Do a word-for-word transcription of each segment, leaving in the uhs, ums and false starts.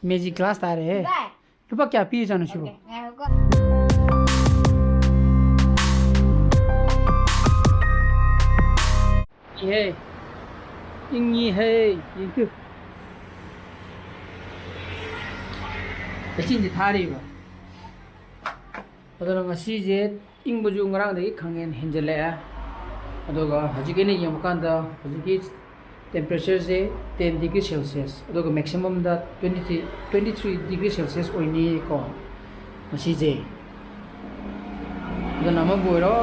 Magic class ꯇꯥꯔꯦꯍꯦ꯫ ꯚꯥꯏ꯫ ꯂꯨꯄꯥ ꯀꯌꯥ ꯄꯤꯔꯤꯖꯥꯠꯅꯣ ꯁꯤꯕꯣ? ꯑꯣꯀꯦ, ꯉꯥꯏꯈꯣꯀꯣ꯫ ꯏꯍꯦ, ꯏꯪꯉꯤꯍꯦ, ꯌꯦꯡꯉꯨ꯫ ꯂꯩꯆꯤꯟꯁꯦ ꯊꯥꯔꯤꯕ꯫ ꯑꯗꯨꯅ ꯉꯁꯤꯁꯦ ꯏꯪꯕꯁꯨ ꯉꯔꯥꯡꯗꯒꯤ ꯈꯪꯍꯦꯟ ꯍꯦꯟꯖꯜꯂꯛꯑꯦ꯫ ꯑꯗꯨꯒ ꯍꯧꯖꯤꯛ ꯑꯩꯅ ꯌꯦꯡꯕ ꯀꯥꯟꯗ ꯍꯧꯖꯤꯛꯀꯤ temperatureꯁꯦ ten degree Celsius, ꯑꯗꯨꯒ maximumꯗ twenty three, twenty three degree Celsius ꯑꯣꯏꯅꯤꯀꯣ ꯉꯁꯤꯁꯦ꯫ ꯑꯗꯨꯅ ꯑꯃꯕꯨ ꯑꯣꯏꯔꯣ,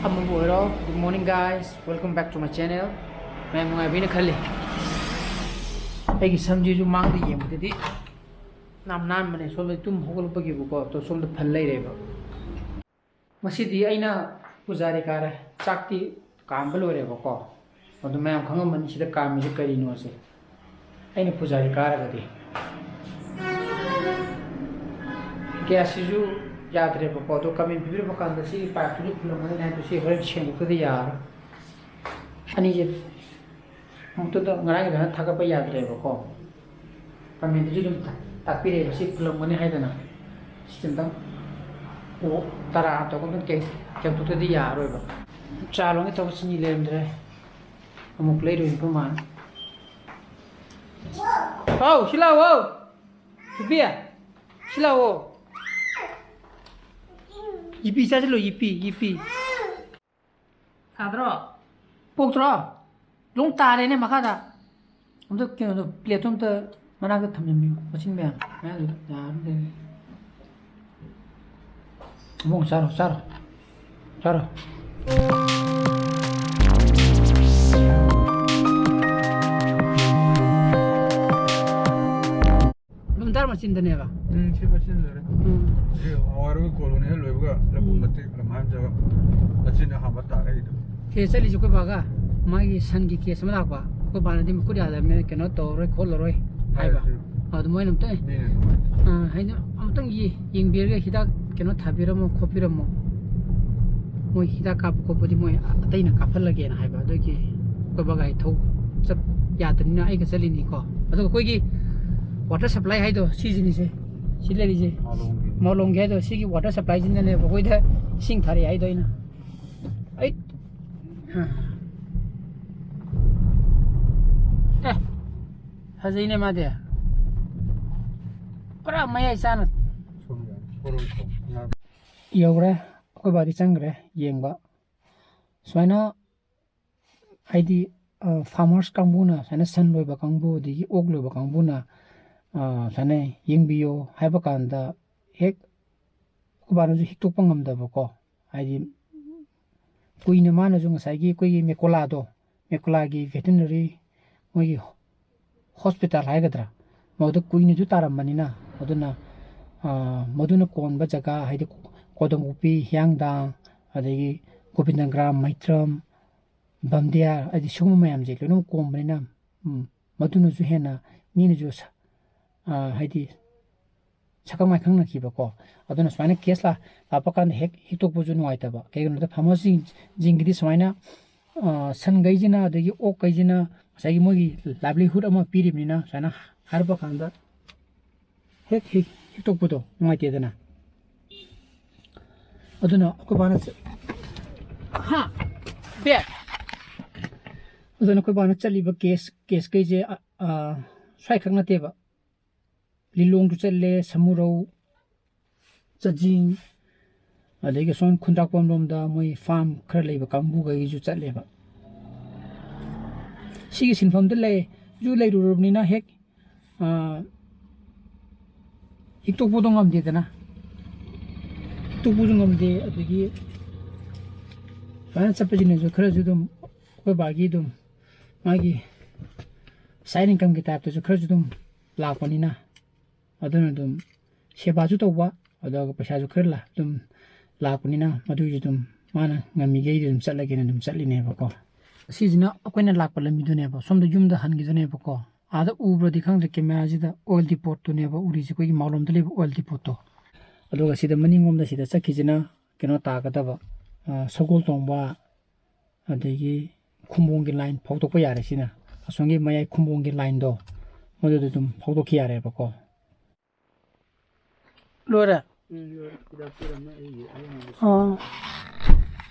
ꯑꯃꯕꯨ ꯑꯣꯏꯔꯣ, good morning guys, welcome back to my channel꯫ ꯃꯌꯥꯝ ꯅꯨꯡꯉꯥꯏꯕꯤꯅ ꯈꯜꯂꯤ꯫ ꯑꯩꯒꯤ ꯁꯝꯁꯤꯁꯨ ꯃꯥꯡꯗ ꯌꯦꯡꯕꯗꯗꯤ ꯌꯥꯝ ꯅꯥꯟꯕꯅꯦ, ꯁꯣꯝꯗ ꯇꯨꯝ ꯍꯧꯒꯠꯂꯛꯄꯒꯤꯕꯨꯀꯣ, ꯑꯗꯣ ꯁꯣꯝꯗ ꯐꯜ ꯂꯩꯔꯦꯕ꯫ ꯉꯁꯤꯗꯤ ꯑꯩꯅ ꯄꯨꯖꯥꯔꯤ ꯀꯥꯔꯦ꯫ ꯆꯥꯛꯇꯤ ꯀꯥꯝꯕ ꯂꯣꯏꯔꯦꯕꯀꯣ꯫ ꯑꯗꯨ ꯃꯌꯥꯝ ꯈꯪꯉꯝꯃꯅꯤ ꯁꯤꯗ ꯀꯥꯝꯃꯤꯁꯦ ꯀꯔꯤꯅꯣꯁꯦ꯫ ꯑꯩꯅ ꯄꯨꯖꯥꯔꯤ ꯀꯥꯔꯒꯗꯤ꯫ ꯒ꯭ꯌꯥꯁꯁꯤꯁꯨ ꯌꯥꯗ꯭ꯔꯦꯕꯀꯣ꯫ ꯑꯗꯣ ꯀꯃꯦꯟ ꯄꯤꯕꯤꯔꯛꯄ ꯀꯥꯟꯗ ꯁꯤꯒꯤ ꯄꯥꯏꯞꯇꯨꯁꯨ ꯐꯨꯜꯂꯝꯒꯅꯤ ꯍꯥꯏꯕꯗꯣ ꯁꯤ ꯍꯣꯔꯦꯟ ꯁꯦꯡꯗꯣꯛꯇ꯭ꯔꯗꯤ ꯌꯥꯔꯔꯣꯏ꯫ ꯑꯅꯤꯁꯦ ꯑꯃꯨꯛꯇꯗ ꯉꯔꯥꯡꯒꯤꯗꯅ ꯊꯥꯒꯠꯄ ꯌꯥꯗ꯭ꯔꯦꯕꯀꯣ꯫ ꯀꯃꯦꯟꯗꯁꯨ ꯑꯗꯨꯝ ꯇꯥꯛꯄꯤꯔꯛꯑꯦꯕ ꯁꯤ ꯐꯨꯜꯂꯝꯒꯅꯤ ꯍꯥꯏꯗꯅ꯫ ꯁꯤ ꯑꯝꯇꯪ ꯑꯣ ꯇꯔꯥ ꯇꯧꯔꯒ ꯑꯝꯇꯪ ꯀꯦꯛ-, ꯀꯦꯛꯊꯣꯛꯇ꯭ꯔꯗꯤ ꯌꯥꯔꯔꯣꯏꯕ꯫ ꯆꯥ ꯂꯣꯟꯒꯦ ꯇꯧꯕ ꯆꯤꯅꯤ ꯂꯩꯔꯝꯗ꯭ꯔꯦ꯫ ꯑꯃꯨꯛ ꯂꯩꯔꯨꯏ ꯑꯩꯈꯣꯏ ꯃꯥꯅ꯫ ꯍꯥꯎ, ꯁꯤ ꯂꯥꯛꯑꯣ, ꯍꯥꯎ꯫ ꯁꯨꯄꯤ, ꯁꯤ ꯂꯥꯛꯑꯣ꯫ ꯌꯦꯄꯤ ꯆꯥꯁꯤꯜꯂꯣ, ꯌꯦꯄꯤ, ꯌꯦꯄꯤ꯫ ꯁꯥꯗ꯭ꯔꯣ? ꯄꯣꯛꯇ꯭ꯔꯣ? ꯂꯣꯡ ꯇꯥꯔꯦꯅꯦ ꯃꯈꯥꯗ꯫ ꯑꯝꯇ ꯀꯩꯅꯣꯗꯣ, ꯄ꯭ꯂꯦꯠꯇꯣ ꯑꯝꯇ ꯃꯅꯥꯛꯇ ꯊꯝꯖꯟꯕꯤꯌꯨ꯫ ꯃꯁꯤꯡ ꯃꯌꯥꯝ, ꯃꯌꯥꯝꯗꯨꯗ ꯌꯥꯔꯗꯤ꯫ ꯏꯕꯨꯡ, ꯆꯥꯔꯣ, ꯆꯥꯔꯣ꯫ ꯆꯥꯔꯣ꯫ ꯂꯣꯟꯗꯥꯔ ꯃꯆꯤꯟꯗꯅꯦꯕ꯫ ꯎꯝ, ꯁꯤ ꯃꯆꯤꯟꯗꯅꯦ꯫ ꯎꯝ꯫ ꯁꯤ ꯑꯋꯥꯔꯣꯏ ꯀꯣꯂꯣꯅꯤ ꯍꯦꯛ ꯂꯣꯏꯕꯒ ꯂꯧꯕꯨꯛ ꯎꯝ꯫ ꯃꯇꯦꯛ ꯂꯝꯍꯥꯡꯖꯕ ꯃꯆꯤꯟ ꯑꯍꯥꯟꯕ ꯇꯥꯔꯛꯏꯗꯣ꯫ ꯁꯤꯗ ꯆꯠꯂꯤꯁꯦ ꯑꯩꯈꯣꯏ ꯕꯥꯒ ꯃꯥꯒꯤ ꯁꯟꯒꯤ ꯀꯦꯁ ꯑꯃ ꯂꯥꯛꯄ꯫ ꯑꯩꯈꯣꯏ ꯕꯥꯅꯗꯤ ꯃꯈꯨꯠ ꯌꯥꯗꯕꯅꯤꯅ ꯀꯩꯅꯣ ꯇꯧꯔꯔꯣꯏ ꯈꯣꯠꯂꯔꯣꯏ ꯍꯥꯏꯕ꯫ ꯍꯥꯏꯔꯁꯨ ꯑꯗꯨ ꯃꯣꯏꯅ ꯑꯝꯇ, ꯃꯤꯅ ꯅꯨꯡꯉꯥꯏ-, ꯑꯥ, ꯍꯥꯏꯗꯤ ꯑꯃꯨꯛꯇꯪ ꯌꯦ-, ꯌꯦꯡꯕꯤꯔꯒ ꯍꯤꯗꯥꯛ ꯀꯩꯅꯣ ꯊꯥꯕꯤꯔꯝꯃꯣ ꯈꯣꯠꯄꯤꯔꯝꯃꯣ꯫ ꯃꯣꯏ ꯍꯤꯗꯥꯛ ꯀꯥꯞꯄ ꯈꯣꯠꯄꯗꯤ ꯃꯣꯏ ꯑꯇꯩꯅ ꯀꯥꯞꯍꯜꯂꯒꯦꯅ ꯍꯥꯏꯕ꯫ ꯑꯗꯨꯒꯤ ꯑꯩꯈꯣꯏ ꯕꯥꯒ ꯑꯩ ꯊꯧ ꯆꯠ ꯌꯥꯗꯕꯅꯤꯅ ꯑꯩꯒ ꯆꯠꯂꯤꯅꯤꯀꯣ꯫ ꯑꯗꯨꯒ ꯑꯩꯈꯣꯏꯒꯤ ꯋꯥꯇꯔ ꯁꯄ꯭ꯂꯥꯏ ꯍꯥꯏꯗꯣ ꯁꯤꯁꯤꯅꯤꯁꯦ, ꯁꯤ ꯂꯩꯔꯤꯁꯦ꯫ ꯃꯥꯂꯣꯝꯒꯤ꯫ ꯃꯥꯂꯣꯝꯒꯤ ꯍꯥꯏꯗꯣ, ꯁꯤꯒꯤ ꯋꯥꯇꯔ ꯁꯄ꯭ꯂꯥꯏꯁꯤꯅꯅꯦꯕ ꯑꯩꯈꯣꯏꯗ ꯏꯁꯤꯡ ꯊꯥꯔꯛꯑꯦ ꯍꯥꯏꯗꯣ ꯑꯩꯅ꯫ ꯑꯩ, ꯑ꯫ ꯑꯦ, ꯐꯖꯩꯅꯦ ꯃꯥꯗꯤ꯫ ꯄꯨꯔꯥ ꯃꯌꯥꯏ ꯆꯥꯅ꯫ ꯁꯣꯝꯗ ꯄꯣꯔꯣꯝ ꯁꯣꯝ꯫ ꯌꯧꯔꯦ꯫ ꯑꯩꯈꯣꯏ ꯕꯥꯗꯤ ꯆꯪꯈ꯭ꯔꯦ ꯌꯦꯡꯕ꯫ ꯁꯨꯃꯥꯏꯅ ꯍꯥꯏꯗꯤ, ꯑ, ꯐꯥꯔꯃꯔꯁ ꯀꯥꯡꯕꯨꯅ, ꯁꯨꯃꯥꯏꯅ ꯁꯟ ꯂꯣꯏꯕ ꯀꯥꯡꯕꯨ, ꯑꯗꯒꯤ ꯑꯣꯛ ꯂꯣꯏꯕ ꯀꯥꯡꯕꯨꯅ, ꯑ, ꯁꯨꯃꯥꯏꯅ ꯌꯦꯡꯕꯤꯌꯣ ꯍꯥꯏꯕ ꯀꯥꯟꯗ ꯍꯦꯛ ꯑꯩꯈꯣꯏ ꯕꯥꯅꯁꯨ ꯍꯤꯛꯇꯣꯛꯄ ꯉꯝꯗꯕꯀꯣ꯫ ꯍꯥꯏꯗꯤ, ꯀꯨꯏꯅ ꯃꯥꯅꯁꯨ ꯉꯁꯥꯏꯒꯤ ꯑꯩꯈꯣꯏꯒꯤ ꯃꯦꯀꯣꯂꯥꯗꯣ, ꯃꯦꯀꯣꯂꯥꯒꯤ ꯚꯦꯇꯤꯅꯔꯤ ꯃꯣꯏꯒꯤ ꯍꯣꯁꯄꯤꯇꯥꯜ ꯍꯥꯏꯒꯗ꯭ꯔꯥ, ꯃꯗꯨꯗ ꯀꯨꯏꯅꯁꯨ ꯇꯥꯔꯝꯕꯅꯤꯅ, ꯑꯗꯨꯅ, ꯑ, ꯃꯗꯨꯅ ꯀꯣꯟꯕ ꯖꯒꯥ, ꯍꯥꯏꯗꯤ ꯀꯣꯗꯣꯝꯀꯣꯄꯤ, ꯍꯤꯌꯥꯡꯗꯥꯡ, ꯑꯗꯒꯤ ꯒꯣꯕꯤꯟꯗꯒ꯭ꯔꯥꯝ, ꯃꯩꯇ꯭ꯔꯝ, ꯕꯝꯗꯤꯌꯥ, ꯍꯥꯏꯗꯤ ꯁꯤꯒꯨꯝꯕ ꯃꯌꯥꯝꯁꯦ ꯂꯣꯏꯅꯃꯛ ꯀꯣꯟꯕꯅꯤꯅ, ꯎꯝ, ꯃꯗꯨꯅꯁꯨ ꯍꯦꯟꯅ ꯃꯤꯅꯁꯨ ꯁ-, ꯑ, ꯍꯥꯏꯗꯤ ꯁꯛꯈꯪ ꯃꯥꯏꯈꯪꯅꯈꯤꯕꯀꯣ꯫ ꯑꯗꯨꯅ ꯁꯨꯃꯥꯏꯅ ꯀꯦꯁ ꯂꯥ-, ꯂꯥꯛꯄ ꯀꯥꯟꯗ ꯍꯦꯛ ꯍꯤꯛꯇꯣꯛꯄꯁꯨ ꯅꯨꯡꯉꯥꯏꯇꯕ꯫ ꯀꯩꯒꯤꯅꯣꯗ ꯐꯥꯔꯃꯔꯁꯤꯡꯁꯤꯡꯒꯤꯗꯤ ꯁꯨꯃꯥꯏꯅ, ꯑ, ꯁꯟꯈꯩꯁꯤꯅ ꯑꯗꯒꯤ ꯑꯣꯛꯈꯩꯁꯤꯅ ꯉꯁꯥꯏꯒꯤ ꯃꯣꯏꯒꯤ ꯂꯥꯏꯚꯂꯤꯍꯨꯗ ꯑꯃ ꯄꯤꯔꯤꯕꯅꯤꯅ ꯁꯨꯃꯥꯏꯅ ꯍꯥꯏꯔꯛꯄ ꯀꯥꯟꯗ ꯍꯦꯛ ꯍꯦꯛ ꯍꯤꯛꯇꯣꯛꯄꯗꯣ ꯅꯨꯡꯉꯥꯏꯇꯦꯗꯅ꯫ ꯑꯗꯨꯅ ꯑꯩꯈꯣꯏ ꯕꯥꯅ ꯆ-, ꯍꯥ? ꯕꯦ? ꯑꯗꯨꯅ ꯑꯩꯈꯣꯏ ꯕꯥꯅ ꯆꯠꯂꯤꯕ ꯀꯦꯁ, ꯀꯦꯁꯈꯩꯁꯦ, ꯑ, ꯑ, ꯁ꯭ꯋꯥꯏꯈꯛ ꯅꯠꯇꯦꯕ꯫ ꯂꯤꯂꯣꯡꯁꯨ ꯆꯠꯂꯦ, ꯁꯃꯨꯔꯧ, ꯆꯥꯖꯤꯡ, ꯑꯗꯒꯤ ꯑꯁꯣꯝ ꯈꯨꯟꯗ꯭ꯔꯥꯛꯄꯝ ꯂꯣꯝꯗ ꯃꯣꯏ ꯐꯥꯝ ꯈꯔ ꯂꯩꯕ ꯀꯥꯡꯕꯨꯈꯩꯒꯤꯁꯨ ꯆꯠꯂꯦꯕ꯫ ꯁꯤꯒꯤ ꯁꯤꯟꯐꯝꯗ ꯂꯩ, ꯁꯨ ꯂꯩꯔꯨꯔꯕꯅꯤꯅ ꯍꯦꯛ, ꯑ, ꯍꯤꯛꯇꯣꯛꯄꯗꯣ ꯉꯝꯗꯦꯗꯅ꯫ ꯍꯤꯛꯇꯣꯛꯄꯁꯨ ꯉꯝꯗꯦ, ꯑꯗꯒꯤ ꯁꯨꯃꯥꯏꯅ ꯆꯠꯄꯁꯤꯅꯁꯨ ꯈꯔꯁꯨ ꯑꯗꯨꯝ ꯑꯩꯈꯣꯏ ꯕꯥꯒꯤ ꯑꯗꯨꯝ ꯃꯥꯒꯤ ꯁꯥꯏꯠ ꯏꯟꯀꯝꯒꯤ ꯇꯥꯏꯞꯇꯁꯨ ꯈꯔꯁꯨ ꯑꯗꯨꯝ ꯂꯥꯛꯄꯅꯤꯅ, ꯑꯗꯨꯅ ꯑꯗꯨꯝ ꯁꯦꯕꯥꯁꯨ ꯇꯧꯕ, ꯑꯗꯨꯒ ꯄꯩꯁꯥꯁꯨ ꯈꯔ ꯂꯥ-, ꯑꯗꯨꯝ ꯂꯥꯛꯄꯅꯤꯅ, ꯃꯗꯨꯒꯤꯁꯨ ꯑꯗꯨꯝ ꯃꯥꯅ ꯉꯝꯃꯤꯈꯩꯗꯤ ꯑꯗꯨꯝ ꯆꯠꯂꯒꯦꯅ ꯑꯗꯨꯝ ꯆꯠꯂꯤꯅꯦꯕꯀꯣ꯫ ꯁꯤꯁꯤꯅ ꯑꯩꯈꯣꯏꯅ ꯂꯥꯛꯄ ꯂꯝꯕꯤꯗꯨꯅꯦꯕ, ꯁꯣꯝꯗ ꯌꯨꯝꯗ ꯍꯟꯈꯤꯗꯨꯅꯦꯕꯀꯣ꯫ ꯑꯥꯗ ꯎꯕ꯭ꯔꯗꯤ ꯈꯪꯗ꯭ꯔꯦ, ꯀꯦꯃꯦꯔꯥꯁꯤꯗ ꯑꯣꯏꯜ ꯗꯤꯄꯣꯠꯇꯨꯅꯦꯕ ꯎꯔꯤꯁꯦ, ꯑꯩꯈꯣꯏꯒꯤ ꯃꯥꯂꯣꯝꯗ ꯂꯩꯕ ꯑꯣꯏꯜ ꯗꯤꯄꯣꯠꯇꯣ꯫ ꯑꯗꯨꯒ ꯁꯤꯗ ꯃꯅꯤꯡꯂꯣꯝꯗ ꯁꯤꯗ ꯆꯠꯈꯤꯁꯤꯅ ꯀꯩꯅꯣ ꯇꯥꯒꯗꯕ, ꯑ, ꯁꯒꯣꯜ ꯇꯣꯡꯕ, ꯑꯗꯒꯤ ꯈꯨꯝꯕꯣꯡꯒꯤ ꯂꯥꯏꯟ ꯐꯥꯎꯗꯣꯛꯄ ꯌꯥꯔꯦ꯫ ꯁꯤꯅ ꯑꯁꯣꯝꯒꯤ ꯃꯌꯥꯏ ꯈꯨꯝꯕꯣꯡꯒꯤ ꯂꯥꯏꯟꯗꯣ, ꯃꯗꯨꯗ ꯑꯗꯨꯝ ꯐꯥꯎꯗꯣꯛꯈꯤ ꯌꯥꯔꯦꯕꯀꯣ꯫ ꯂꯣꯏꯔꯦ? ꯎꯝ, ꯂꯣꯏꯔꯦ꯫ ꯍꯤꯗꯥꯛ ꯄꯤꯔꯝꯃꯦ ꯑꯩꯒꯤ ꯑꯌꯥꯝꯕ꯫ ꯑꯣ꯫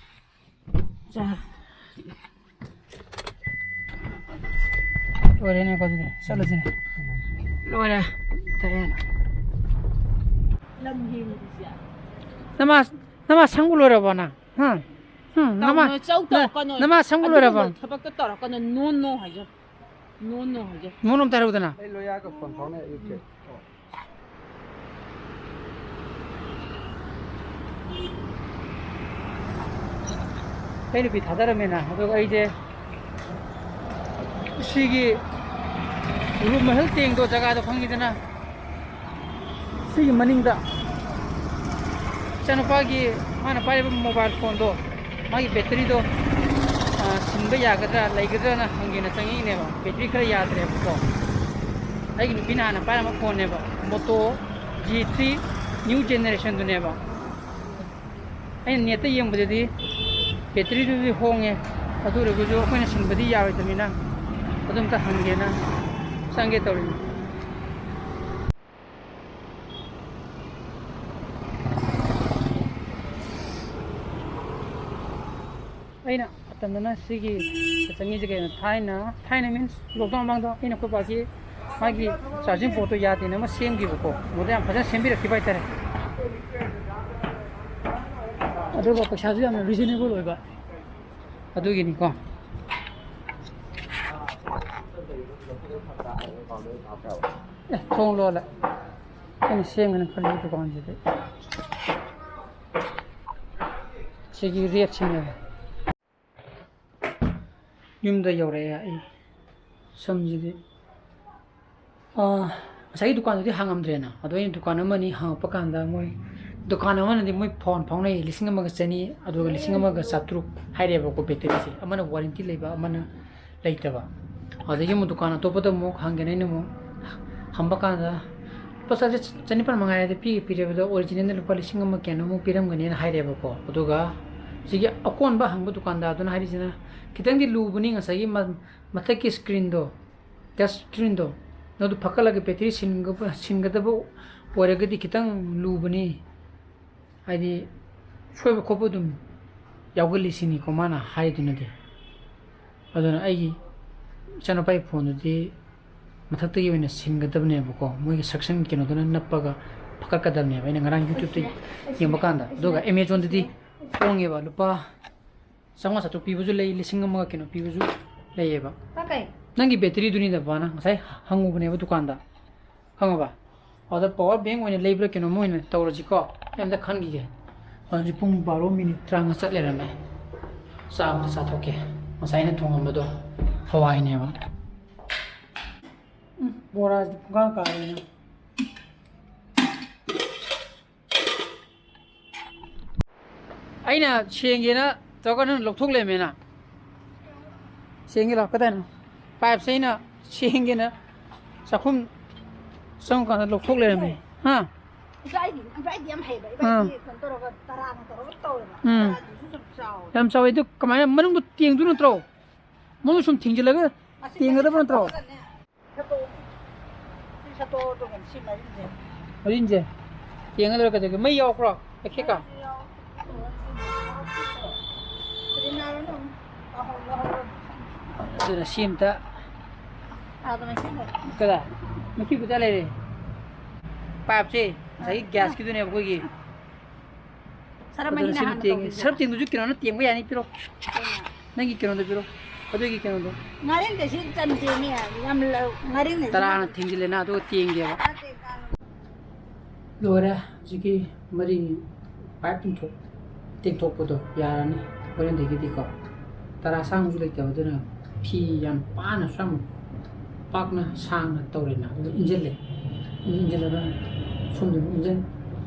ꯆꯥ꯫ ꯂꯣꯏꯔꯦꯅꯦꯀꯣ ꯑꯗꯨꯗꯤ꯫ ꯆꯠꯂꯁꯤꯅꯦ꯫ ꯂꯣꯏꯔꯦ꯫ ꯇꯔꯦꯠ꯫ ꯅꯃꯥ, ꯅꯃꯥ ꯁꯪꯕ ꯂꯣꯏꯔꯕꯣ ꯅꯪ? ꯍꯥ? ꯍꯨꯝ, ꯅꯃꯥ, ꯇꯧꯅꯨ, ꯆꯧ ꯅ-, ꯇꯧꯔꯛꯀꯅꯨ꯫ ꯅꯃꯥ ꯁꯪꯕ ꯂꯣꯏꯔꯕꯣ? ꯑꯗꯨꯒꯨꯝꯕ ꯊꯕꯛꯇꯣ ꯇꯧꯔꯛꯀꯅꯨ꯫ ꯅꯣ, ꯅꯣ ꯍꯥꯏꯖꯧ꯫ ꯅꯣ, ꯅꯣ ꯍꯥꯏꯖꯧ꯫ ꯅꯣ ꯅꯣ ꯑꯝꯇ ꯍꯥꯏꯔꯛꯎꯗꯅ꯫ ꯑꯩ ꯂꯣꯌꯥꯒ ꯐꯣꯟ ꯐꯥꯎꯅꯩ ꯑꯌꯨꯛꯁꯦ꯫ ꯑꯩ ꯅꯨꯄꯤ ꯊꯥꯗꯔꯝꯃꯦꯅ, ꯑꯗꯨꯒ ꯑꯩꯁꯦ ꯁꯤꯒꯤ ꯎꯔꯨꯝ ꯃꯍꯜ ꯇꯦꯡꯗꯣ ꯖꯒꯥꯗꯣ ꯈꯪꯉꯤꯗꯅ, ꯁꯤꯒꯤ ꯃꯅꯤꯡꯗ ꯏꯆꯥꯅꯨꯄꯥꯒꯤ ꯃꯥꯅ ꯄꯥꯏꯔꯤꯕ ꯃꯣꯕꯥꯏꯜ ꯐꯣꯟꯗꯣ, ꯃꯥꯒꯤ ꯕꯦꯇꯔꯤꯗꯣ, ꯑ, ꯁꯤꯟꯕ ꯌꯥꯒꯗ꯭ꯔꯥ, ꯂꯩꯒꯗ꯭ꯔꯥꯅ ꯍꯪꯒꯦꯅ ꯆꯪꯉꯛꯏꯅꯦꯕ꯫ ꯕꯦꯇ꯭ꯔꯤ ꯈꯔ ꯌꯥꯗ꯭ꯔꯦꯕꯀꯣ꯫ ꯑꯩꯒꯤ ꯅꯨꯄꯤꯅ ꯍꯥꯟꯅ ꯄꯥꯏꯔꯝꯕ ꯐꯣꯟꯅꯦꯕ, ꯃꯣꯇꯣ ꯖꯤ ꯊ꯭ꯔꯤ ꯅ꯭ꯌꯨ ꯖꯦꯅꯦꯔꯦꯁꯟꯗꯨꯅꯦꯕ꯫ ꯑꯩꯅ ꯅꯦꯠꯇ ꯌꯦꯡꯕꯗꯗꯤ ꯕꯦꯇ꯭ꯔꯤꯗꯨꯗꯤ ꯍꯣꯡꯉꯦ, ꯑꯗꯨ ꯑꯣꯏꯔꯒꯁꯨ ꯑꯩꯈꯣꯏꯅ ꯁꯤꯟꯕꯗꯤ ꯌꯥꯔꯣꯏꯗꯕꯅꯤꯅ ꯑꯗꯨꯝꯇ ꯍꯪꯒꯦꯅ ꯆꯪꯒꯦ ꯇꯧꯔꯤꯅꯤ꯫ ꯑꯩꯅ ꯑꯇꯝꯅꯅ ꯁꯤꯒꯤ ꯆꯪꯉꯤꯁꯦ ꯀꯩꯅꯣ, ꯊꯥꯏꯅ, ꯊꯥꯏꯅ means lockdown ꯃꯃꯥꯡꯗ ꯑꯩꯅ ꯑꯩꯈꯣꯏ ꯄꯥꯒꯤ ꯃꯥꯒꯤ charging portꯇꯣ ꯌꯥꯗꯦꯅ ꯑꯃ ꯁꯦꯝꯈꯤꯕꯀꯣ, ꯃꯗꯨ ꯌꯥꯝ ꯐꯖꯅ ꯁꯦꯝꯕꯤꯔꯛꯈꯤꯕ ꯍꯥꯏꯇꯥꯔꯦ꯫ ꯑꯗꯨꯒ ꯄꯩꯁꯥꯁꯨ ꯌꯥꯝꯅ reasonable ꯑꯣꯏꯕ, ꯑꯗꯨꯒꯤꯅꯤꯀꯣ꯫ ꯑꯦ, ꯊꯣꯡ ꯂꯣꯜꯂꯦ꯫ ꯑꯩꯅ ꯁꯦꯝꯒꯦꯅ ꯈꯜꯂꯤ ꯗꯨꯀꯥꯟꯁꯤꯗꯤ꯫ ꯁꯤꯒꯤ ꯔꯦꯠꯁꯤꯅꯦꯕ꯫ ꯌꯨꯝꯗ ꯌꯧꯔꯛꯑꯦ ꯑꯩ꯫ ꯁꯝꯁꯤꯗꯤ, ꯑꯥ, ꯉꯁꯥꯏꯒꯤ ꯗꯨꯀꯥꯟꯗꯨꯗꯤ ꯍꯥꯡꯉꯝꯗ꯭ꯔꯦꯅ꯫ ꯑꯗꯣ ꯑꯩꯅ ꯗꯨꯀꯥꯟ ꯑꯃꯅꯤ ꯍꯥꯡꯉꯛꯄ ꯀꯥꯟꯗ ꯃꯣꯏ ꯗꯨꯀꯥꯟ ꯑꯃꯅꯗꯤ ꯃꯣꯏ ꯐꯣꯟ ꯐꯥꯎꯅꯩ, ꯂꯤꯁꯤꯡ ꯑꯃꯒ ꯆꯅꯤ, ꯑꯗꯨꯒ ꯂꯤꯁꯤꯡ ꯑꯃꯒ ꯆꯥꯇ꯭ꯔꯨꯛ ꯍꯥꯏꯔꯦꯕꯀꯣ ꯕꯦꯇꯔꯤꯁꯦ꯫ ꯑꯃꯅ ꯋꯥꯔꯦꯟꯇꯤ ꯂꯩꯕ, ꯑꯃꯅ ꯂꯩꯇꯕ꯫ ꯑꯗꯒꯤ ꯑꯃꯨꯛ ꯗꯨꯀꯥꯟ ꯑꯇꯣꯞꯄꯗ ꯑꯃꯨꯛ ꯍꯪꯒꯦꯅ ꯑꯩꯅ ꯑꯃꯨꯛ ꯍꯪꯕ ꯀꯥꯟꯗ, "ꯂꯨꯄꯥ ꯆꯥꯇ꯭ꯔꯦꯠ ꯆꯅꯤꯄꯥꯟ ꯃꯉꯥꯏꯔꯦ, ꯄꯤꯒꯦ ꯄꯤꯔꯦꯕꯗ ꯑꯣꯔꯤꯖꯤꯅꯦꯜꯗ ꯂꯨꯄꯥ ꯂꯤꯁꯤꯡ ꯑꯃ ꯀꯌꯥꯅꯣꯃꯨꯛ ꯄꯤꯔꯝꯒꯅꯤꯅ" ꯍꯥꯏꯔꯦꯕꯀꯣ꯫ ꯑꯗꯨꯒ ꯁꯤꯒꯤ ꯑꯀꯣꯟꯕ ꯍꯪꯕ ꯗꯨꯀꯥꯟꯗꯥꯔꯗꯨꯅ ꯍꯥꯏꯔꯤꯁꯤꯅ, "ꯈꯤꯇꯪꯗꯤ ꯂꯨꯕꯅꯤ, ꯉꯁꯥꯏꯒꯤ ꯃ-, ꯃꯊꯛꯀꯤ ꯁ꯭ꯀ꯭ꯔꯤꯟꯗꯣ, ꯇꯆ ꯁ꯭ꯀ꯭ꯔꯤꯟꯗꯣ, ꯑꯗꯨ ꯐꯒꯠꯂꯒ ꯕꯦꯇ꯭ꯔꯤ ꯁꯤꯟꯒ-, ꯁꯤꯟꯒꯗꯕ ꯑꯣꯏꯔꯒꯗꯤ ꯈꯤꯇꯪ ꯂꯨꯕꯅꯤ꯫ ꯍꯥꯏꯗꯤ ꯁꯣꯏꯕ ꯈꯣꯠꯄ ꯑꯗꯨꯝ ꯌꯥꯎꯒꯜꯂꯤ ꯁꯤꯅꯤꯀꯣ ꯃꯥꯅ ꯍꯥꯏꯗꯨꯅꯗꯤ꯫ ꯑꯗꯨꯅ ꯑꯩꯒꯤ ꯏꯆꯥꯅꯨꯄꯥꯒꯤ ꯐꯣꯟꯗꯨꯗꯤ ꯃꯊꯛꯇꯒꯤ ꯑꯣꯏꯅ ꯁꯤꯟꯒꯗꯕꯅꯦꯕꯀꯣ, ꯃꯣꯏꯒꯤ suction ꯀꯩꯅꯣꯗꯨꯅ ꯅꯞꯄꯒ ꯐꯒꯠꯀꯗꯕꯅꯦꯕ꯫ ꯑꯩꯅ ꯉꯔꯥꯡ YouTube-ꯇ ꯌꯦꯡꯕ ꯀꯥꯟꯗ꯫ ꯑꯗꯨꯒ Amazon-ꯗꯗꯤ ꯍꯣꯡꯉꯦꯕ, ꯂꯨꯄꯥ ꯆꯥꯝꯃꯉꯥ ꯆꯥꯇ꯭ꯔꯨꯛ ꯄꯤꯕꯁꯨ ꯂꯩ, ꯂꯤꯁꯤꯡ ꯑꯃꯒ ꯀꯩꯅꯣ ꯄꯤꯕꯁꯨ ꯂꯩꯌꯦꯕ꯫ ꯀꯀꯩ? ꯅꯪꯒꯤ ꯕꯦꯇ꯭ꯔꯤꯗꯨꯅꯤꯗ ꯕꯕꯥꯅ ꯉꯁꯥꯏ ꯍꯪꯉꯨꯕꯅꯦꯕ ꯗꯨꯀꯥꯟꯗ, ꯈꯪꯉꯕ? ꯑꯗ power bank ꯑꯣꯏꯅ ꯂꯩꯕ꯭ꯔꯥ ꯀꯩꯅꯣꯝ ꯑꯣꯏꯅ ꯇꯧꯔꯁꯤꯀꯣ꯫ ꯑꯩ ꯑꯝꯇ ꯈꯟꯈꯤꯒꯦ꯫ ꯍꯧꯖꯤꯛ ꯄꯨꯡ ꯕꯥꯔꯣ ꯃꯤꯅꯤꯠ ꯇꯔꯥꯃꯉꯥ ꯆꯠ ꯂꯩꯔꯝꯃꯦ꯫ ꯆꯥꯛ ꯑꯝꯇ ꯆꯥꯊꯣꯛꯀꯦ꯫ ꯉꯁꯥꯏ ꯑꯩꯅ ꯊꯣꯡꯉꯝꯕꯗꯣ ꯍꯋꯥꯏꯅꯦꯕ꯫ ꯎꯝ, ꯕꯣꯔꯥꯁꯤꯗꯤ ꯄꯨꯡꯀꯥ ꯀꯥꯔꯦꯅ꯫ ꯑꯩꯅ ꯁꯦꯡꯒꯦꯅ ꯇꯧꯔꯒ ꯅꯪ ꯂꯧꯊꯣꯛ ꯂꯩꯔꯝꯃꯦꯅ꯫ ꯁꯦꯡꯒꯦ ꯂꯥꯎ, ꯀꯗꯥꯏꯅꯣ? Pipe-ꯁꯦ ꯑꯩꯅ ꯁꯦꯡꯒꯦꯅ ꯆꯥꯛꯈꯨꯝ ꯆꯪꯉꯀꯥꯟꯗ ꯂꯧꯊꯣꯛ ꯂꯩꯔꯝꯃꯦ꯫ ꯍꯥ? ꯏꯕꯥꯏꯗꯤ, ꯏꯕꯥꯏꯗꯤ ꯌꯥꯝ ꯍꯩꯕ꯫ ꯑꯥ꯫ ꯏꯕꯥꯏꯗꯤ ꯀꯩꯅꯣ ꯇꯧꯔꯒ ꯇꯔꯥꯅ ꯇꯧꯔꯒ ꯇꯧꯋꯦꯕ꯫ ꯎꯝ꯫ ꯇꯔꯥꯗꯨꯁꯨ ꯌꯥꯝ ꯆꯥꯎꯋꯦ꯫ ꯌꯥꯝ ꯆꯥꯎꯋꯦ꯫ ꯑꯗꯨ ꯀꯃꯥꯏꯅ ꯃꯅꯨꯡꯗ ꯇꯦꯡꯗꯣꯏ ꯅꯠꯇ꯭ꯔꯣ? ꯃꯅꯨꯡꯗ ꯁꯨꯝ ꯊꯤꯡꯖꯤꯜꯂꯒ ꯑꯁꯤ ꯇꯦꯡꯒꯗꯕ ꯅꯠꯇ꯭ꯔꯣ? ꯁꯠꯇꯣꯛꯑꯣ꯫ ꯁꯤ ꯁꯠꯇꯣꯛꯑꯣ, ꯑꯗꯨꯒ ꯁꯤ ꯃꯔꯤꯁꯦ꯫ ꯃꯔꯤꯁꯦ? ꯇꯦꯡꯉ ꯂꯣꯏꯔꯦ ꯀꯩꯗꯧꯒꯦ? ꯃꯩ ꯌꯥꯎꯈ꯭ꯔꯣ? ꯃꯩꯈꯦꯠꯀ? ꯃꯩꯁꯨ ꯌꯥꯎ-, ꯁꯤꯗꯤ ꯅꯥꯔꯣ ꯅꯪ꯫ ꯑꯗꯨꯅ ꯁꯤ ꯑꯝꯇ ꯑꯥꯗ ꯃꯩꯈꯦꯠ ꯂꯩ꯫ ꯀꯗꯥꯏ? ꯃꯩꯈꯦꯠ ꯀꯗꯥꯏ ꯂꯩꯔꯦ? Pipe-ꯁꯦ ꯉꯁꯥꯏꯒꯤ ꯑꯥ꯫ Gas-ꯀꯤꯗꯨꯅꯦꯕ ꯑꯩꯈꯣꯏꯒꯤ꯫ ꯁꯔꯞ ꯑꯗꯨꯅ ꯃꯍꯤꯅ ꯁꯤꯕꯨ ꯍꯥꯟꯅ ꯇꯦꯡꯉꯦ꯫ ꯇꯧꯕꯤꯕ꯫ ꯁꯔꯞ ꯇꯦꯡꯗꯨꯁꯨ ꯀꯩꯅꯣꯅ ꯇꯦꯡꯕ ꯌꯥꯅꯤ, ꯄꯤꯔꯣ꯫ ꯀꯩꯅꯣ? ꯅꯪꯒꯤ ꯀꯩꯅꯣꯗꯣ ꯄꯤꯔꯣ꯫ ꯑꯗꯨꯒꯤ ꯀꯩꯅꯣꯗꯣ꯫ ꯉꯥꯔꯦꯟꯗꯁꯤ ꯆꯟꯗꯦꯅꯦ, ꯌꯥꯝ ꯂꯧ-, ꯉꯥꯔꯦꯟꯗꯁꯤ ꯇꯔꯥꯅ ꯊꯤꯡꯖꯤꯜꯂꯦꯅ, ꯑꯗꯨꯒ ꯇꯦꯡꯒꯦꯕ꯫ ꯅꯠꯇꯦ, ꯀꯥꯡ-꯫ ꯂꯣꯏꯔꯦ꯫ ꯍꯧꯖꯤꯛꯀꯤ ꯃꯔꯤ pipe ꯇꯤꯡꯊꯣꯛ-, ꯇꯦꯡꯊꯣꯛꯄꯗꯣ ꯌꯥꯔꯅꯤ꯫ ꯍꯣꯔꯦꯟꯗꯒꯤꯗꯤꯀꯣ꯫ ꯇꯔꯥ ꯁꯥꯡꯕꯁꯨ ꯂꯩꯇꯕ, ꯑꯗꯨꯅ ꯐꯤ ꯌꯥꯝ ꯄꯥꯅꯁꯨ ꯌꯥꯝ ꯄꯥꯛꯅ ꯁꯥꯡꯅ ꯇꯧꯔꯦꯅ꯫ ꯑꯗꯨꯒ ꯏꯟꯁꯤꯜꯂꯦ꯫ ꯏꯟꯁꯤꯜꯂꯒ ꯁꯣꯝꯗ ꯑꯃꯨꯛ ꯏꯟꯖꯤꯟ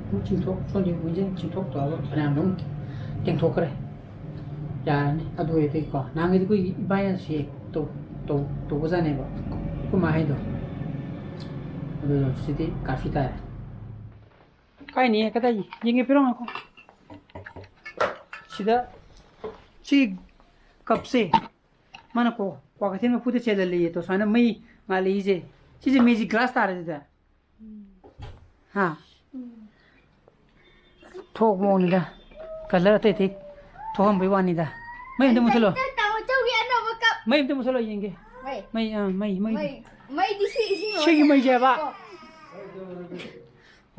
ꯑꯃꯨꯛ ꯆꯤꯡꯊꯣꯛ, ꯁꯣꯝꯗ ꯑꯃꯨꯛ ꯏꯟꯖꯤꯟ ꯆꯤꯡꯊꯣꯛ ꯇꯧꯔꯒ ꯐꯅꯌꯥꯝ ꯑꯗꯨꯝ ꯇꯦꯡꯊꯣꯛꯈ꯭ꯔꯦ꯫ ꯌꯥꯔꯅꯤ꯫ ꯑꯗꯨ ꯑꯣꯏꯔꯗꯤꯀꯣ, ꯅꯍꯥꯟꯒꯩꯗꯤ ꯑꯩꯈꯣꯏꯒꯤ ꯏꯕꯥꯏꯅ ꯁꯤ ꯇꯧ-, ꯇꯧ-, ꯇꯧꯕꯖꯥꯠꯅꯦꯕ, ꯑꯩꯈꯣꯏ ꯃꯥ ꯍꯥꯏꯗꯣ꯫ ꯑꯗꯨꯗꯣ ꯁꯤꯗꯤ ꯀꯥꯐꯤ ꯇꯥꯔꯦ꯫ ꯀꯥꯏꯅꯤ? ꯀꯗꯥꯏ ꯌꯦꯡꯒꯦ? ꯄꯤꯔꯣ, ꯉꯥꯏꯈꯣ꯫ ꯁꯤꯗ ꯁꯤ cup-ꯁꯦ ꯃꯥꯅ ꯀꯣ ꯀ꯭ꯋꯥꯀꯩꯊꯦꯜ ꯃꯄꯨꯗ ꯆꯦꯜꯍꯜꯂꯦꯌꯦ꯫ ꯇꯣ ꯁꯨꯃꯥꯏꯅ ꯃꯩ ꯉꯥꯜꯂꯛꯏꯁꯦ꯫ ꯁꯤꯁꯦ magic glass ꯇꯥꯔꯦ ꯑꯗꯨꯗꯤ꯫ ꯍꯥ? ꯊꯣꯛ ꯃꯑꯣꯡꯅꯤꯗ꯫ Colour ꯑꯇꯩ ꯑꯇꯩ ꯊꯣꯛꯍꯟꯕꯩ ꯋꯥꯅꯤꯗ꯫ ꯃꯩ ꯑꯝꯇ ꯃꯨꯠꯊꯠꯂꯣ꯫ ꯇꯥꯃꯣ ꯆꯧꯒꯤ ꯑꯅꯧꯕ cup꯫ ꯃꯩ ꯑꯝꯇ ꯃꯨꯠꯊꯠꯂꯣ ꯌꯦꯡꯒꯦ꯫ ꯃꯩ꯫ ꯃꯩ, ꯑꯥ, ꯃꯩ, ꯃꯩ꯫ ꯃꯩ, ꯃꯩꯗꯤ ꯁꯤ ꯏꯁꯤꯡ ꯁꯤꯒꯤ ꯃꯩꯁꯦ ꯍꯥꯏꯕ? ꯀꯣ꯫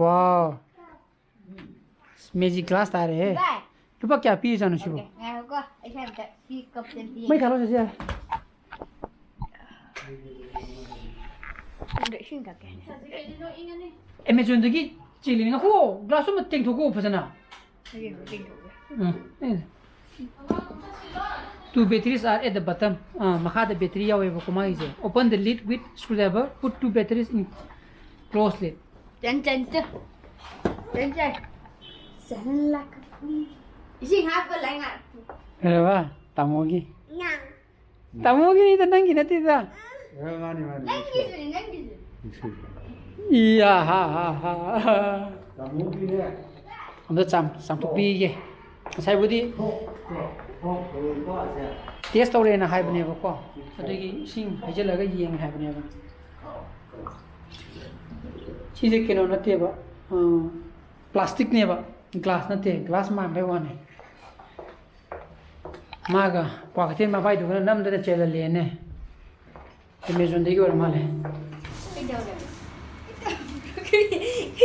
Wow꯫ Magic glass ꯇꯥꯔꯦꯍꯦ꯫ ꯚꯥꯏ꯫ ꯂꯨꯄꯥ ꯀꯌꯥ ꯄꯤꯔꯤꯖꯥꯠꯅꯣ ꯁꯤꯕꯣ? Okay, ꯉꯥꯏꯈꯣꯀꯣ, ꯑꯩ ꯁ꯭ꯋꯥꯏ ꯑꯝꯇ ꯁꯤ cup ꯁꯦ ꯑꯝꯇ ꯌꯦꯡꯒꯦ꯫ ꯃꯩ ꯊꯥꯜꯂꯣ ꯆꯦꯆꯦ꯫ ꯑꯗꯣ ꯏꯁꯤꯡ ꯊꯛꯀꯦ꯫ Amazon ꯗꯒꯤ ꯆꯦꯜꯂꯤꯅꯤ꯫ ꯉꯥꯏꯈꯣ, glass ꯇꯨꯃ ꯇꯦꯡꯊꯣꯛꯈꯣ ꯐꯖꯅ꯫ ꯍꯧꯖꯤꯛ ꯑꯃꯨꯛ ꯇꯦꯡꯊꯣꯛꯀꯦ꯫ ꯎꯝ, ꯑꯦ꯫ Two batteries are at the bottom. ꯑꯥ, ꯃꯈꯥꯗ battery ꯌꯥꯎꯋꯦꯕꯀꯣ ꯃꯥꯒꯤꯁꯦ꯫ Open the lid with screwdriver. Put two batteries in close lid. ꯆꯟ, ꯆꯟ, ꯆꯟ꯫ ꯆꯟ, ꯆꯟ꯫ ꯆꯟ ꯂꯥꯛ-, ꯏꯁꯤꯡ ꯍꯥꯞꯄ ꯂꯥꯏ ꯉꯥꯛ꯫ ꯀꯩꯗꯧꯕ? ꯇꯥꯃꯣꯒꯤ꯫ ꯅꯪ꯫ ꯇꯥꯃꯣꯒꯤꯅꯤꯗ, ꯅꯪꯒꯤ ꯅꯠꯇꯦꯗ꯫ ꯑꯦ, ꯃꯥꯅꯤ, ꯃꯥꯅꯤ, ꯅꯪꯒꯤꯁꯨꯅꯤ, ꯅꯪꯒꯤꯁꯨ꯫ ꯅꯨꯡꯁꯤ꯫ ꯏꯌꯥ, ꯍꯥ, ꯍꯥ, ꯍꯥ꯫ ꯇꯥꯃꯣꯒꯤꯅꯦ꯫ ꯑꯝꯇ ꯆꯥꯝ-, ꯆꯥꯝꯊꯣꯛꯄꯤꯒꯦ꯫ ꯉꯁꯥꯏꯕꯨꯗꯤ ꯊꯣꯛ, ꯊꯣꯛ, ꯊꯣꯛ, ꯊꯣꯛ, ꯁꯦ꯫ Test ꯇꯧꯔꯦꯅ ꯍꯥꯏꯕꯅꯦꯕꯀꯣ꯫ ꯑꯗꯨꯒꯤ ꯏꯁꯤꯡ ꯍꯩꯖꯤꯜꯂꯒ ꯌꯦꯡꯉꯦ ꯍꯥꯏꯕꯅꯦꯕ꯫ ꯁꯤꯁꯦ ꯀꯩꯅꯣ ꯅꯠꯇꯦꯕ, ꯑ, plastic ꯅꯦꯕ, glass ꯅꯠꯇꯦ, glass ꯃꯥꯟꯕꯩ ꯋꯥꯅꯤ꯫ ꯃꯥꯒ ꯀ꯭ꯋꯥꯀꯩꯊꯦꯜ ꯃꯕꯥꯏꯗꯨꯒꯅ ꯅꯝꯗꯅ ꯆꯦꯜꯍꯜꯂꯦꯅꯦ꯫ Amazon ꯗꯒꯤ ꯑꯣꯏꯔ ꯃꯥꯜꯂꯦ꯫ ꯀꯩꯗꯧꯔꯦ?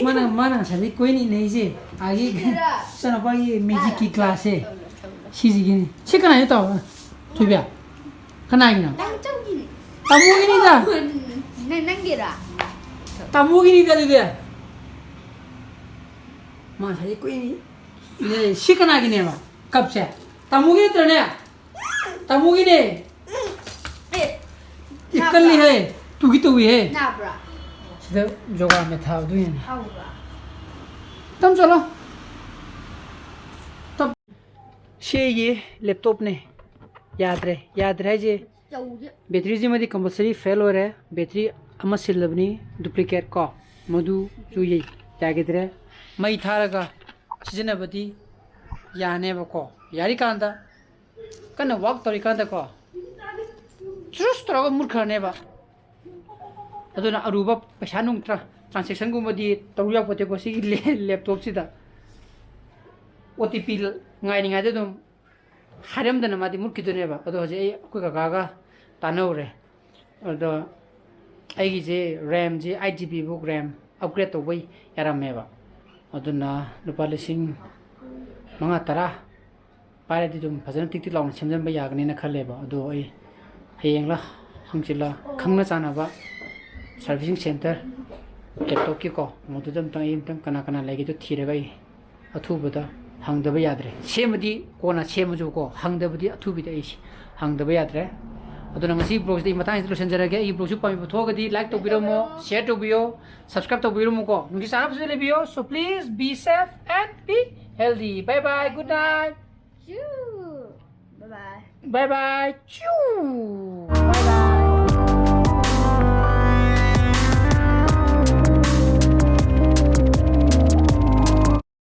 ꯃꯥꯅ, ꯃꯥꯅ ꯉꯁꯥꯏꯗꯩ ꯀꯣꯏꯅ ꯏꯟꯅꯩꯁꯦ, ꯑꯥꯒꯤ ꯁꯤꯗꯔꯥ? ꯏꯆꯥꯅꯨꯄꯥꯒꯤ magic ꯀꯤ glass ꯁꯦ꯫ ꯁꯤꯁꯤꯒꯤꯅꯤ꯫ ꯁꯤ ꯀꯅꯥꯏꯅꯣ ꯇꯧꯔꯣ? ꯊꯣꯏꯕꯤ? ꯀꯅꯥꯒꯤꯅꯣ? ꯇꯥꯃꯣꯒꯤꯅꯤꯗ꯫ ꯅꯪ, ꯅꯪꯒꯤꯔꯥ? ꯇꯥꯃꯣꯒꯤꯅꯤꯗ ꯑꯗꯨꯗꯤ꯫ ꯃꯥ ꯉꯁꯥꯏꯗꯩ ꯀꯣꯏꯅ ꯏꯟꯅꯩ꯫ ꯁꯤ ꯀꯅꯥꯒꯤꯅꯦꯕ? Cup ꯁꯦ? ꯇꯥꯃꯣꯒꯤ ꯅꯠꯇ꯭ꯔꯅꯦ? ꯇꯥꯃꯣꯒꯤꯅꯦ꯫ ꯑꯦ, ꯏ, ꯀꯜꯂꯤꯍꯦ꯫ ꯇꯨꯒꯤ ꯇꯧꯏꯍꯦ꯫ ꯅꯥꯕ꯭ꯔꯥ? ꯁꯤꯗ ꯖꯣꯒꯥ ꯃꯦꯠ ꯊꯥꯕꯗꯨ ꯌꯦꯡꯉꯦ꯫ ꯍꯥꯎꯕ꯭ꯔꯥ? ꯇꯝ ꯆꯠꯂꯣ꯫ ꯇꯞ-, ꯁꯤ ꯑꯩꯒꯤ laptop ꯅꯦ꯫ ꯌꯥꯗ꯭ꯔꯦ꯫ ꯌꯥꯗ꯭ꯔꯦ ꯍꯥꯏꯁꯦ, ꯆꯧꯁꯦ꯫ Battery ꯁꯤꯃꯗꯤ compulsory fail ꯑꯣꯏꯔꯦ꯫ Battery ꯑꯃ ꯁꯤꯜꯂꯕꯅꯤ, duplicate ꯀꯣ, ꯃꯗꯨꯁꯨ ꯌꯩ-, ꯌꯥꯈꯤꯗ꯭ꯔꯦ꯫ ꯃꯩ ꯊꯥꯔꯒ ꯁꯤꯖꯤꯟꯅꯕꯗꯤ ꯌꯥꯅꯦꯕꯀꯣ꯫ ꯌꯥꯔꯤꯀꯥꯟꯗ ꯀꯟꯅ work ꯇꯧꯔꯤꯀꯥꯟꯗꯀꯣ, ꯆꯨꯔꯨꯁ ꯇꯧꯔꯒ ꯃꯨꯠꯈ꯭ꯔꯅꯦꯕ꯫ ꯑꯗꯨꯅ ꯑꯔꯨꯕ ꯄꯩꯁꯥ ꯅꯨꯡ ꯇ꯭ꯔꯥ-, transaction ꯒꯨꯝꯕꯗꯤ ꯇꯧ ꯌꯥꯄꯣꯠꯇꯦꯀꯣ ꯁꯤꯒꯤ ꯂꯦ-, laptop ꯁꯤꯗ꯫ ꯑꯣ ꯇꯤ ꯄꯤ ꯉꯥꯏꯔꯤꯉꯩꯗ ꯑꯗꯨꯝ ꯍꯥꯏꯔꯝꯗꯅ ꯃꯥꯗꯤ ꯃꯨꯠꯈꯤꯗꯣꯏꯅꯦꯕ꯫ ꯑꯗꯣ ꯍꯧꯖꯤꯛ ꯑꯩ ꯑꯩꯈꯣꯏ ꯀꯀꯥꯒ ꯇꯥꯟꯅꯧꯔꯦ꯫ ꯑꯗꯣ ꯑꯩꯒꯤꯁꯦ RAM ꯁꯦ eight GB book RAM upgrade ꯇꯧꯕ ꯌꯥꯔꯝꯃꯦꯕ꯫ ꯑꯗꯨꯅ ꯂꯨꯄꯥ ꯂꯤꯁꯤꯡ ꯃꯉꯥ ꯇꯔꯥ ꯄꯥꯏꯔꯗꯤ ꯑꯗꯨꯝ ꯐꯖꯅ ꯇꯤꯛ ꯇꯤꯛ ꯂꯥꯎꯅ ꯁꯦꯝꯖꯤꯟꯕ ꯌꯥꯒꯅꯤꯅ ꯈꯜꯂꯦꯕ꯫ ꯑꯗꯣ ꯑꯩ ꯍꯌꯦꯡꯂ ꯍꯪꯆꯤꯠꯂ ꯈꯪꯅ ꯆꯥꯟꯅꯕ servicing center laptop ꯀꯤꯀꯣ, ꯃꯗꯨꯗ ꯑꯝꯇꯪ ꯑꯩ ꯑꯝꯇꯪ ꯀꯅꯥ ꯀꯅꯥ ꯂꯩꯒꯦꯗꯣ ꯊꯤꯔꯒ ꯑꯩ ꯑꯊꯨꯕꯗ ꯍꯪꯗꯕ ꯌꯥꯗ꯭ꯔꯦ꯫ ꯁꯦꯝꯃꯗꯤ ꯀꯣꯟꯅ ꯁꯦꯝꯃꯁꯨꯀꯣ, ꯍꯪꯗꯕꯗꯤ ꯑꯊꯨꯕꯤꯗ ꯑꯩ ꯍꯪꯗꯕ ꯌꯥꯗ꯭ꯔꯦ꯫ ꯑꯗꯨꯅ ꯉꯁꯤ vlog ꯁꯤꯗꯤ ꯑꯩ ꯃꯇꯥꯡꯁꯤꯗ ꯂꯣꯏꯁꯤꯟꯖꯔꯒꯦ꯫ ꯑꯩꯒꯤ vlog ꯁꯨ ꯄꯥꯝꯕꯤꯕ ꯊꯣꯛꯑꯒꯗꯤ like ꯇꯧꯕꯤꯔꯝꯃꯣ, share ꯇꯧꯕꯤꯌꯣ, subscribe ꯇꯧꯕꯤꯔꯝꯃꯨꯀꯣ꯫ ꯅꯨꯡꯁꯤ ꯆꯥꯟꯅꯕꯁꯨ ꯂꯩꯕꯤꯌꯣ꯫ So please be safe and be healthy. Bye bye. Good night. Choo. Bye bye. Bye bye. Choo.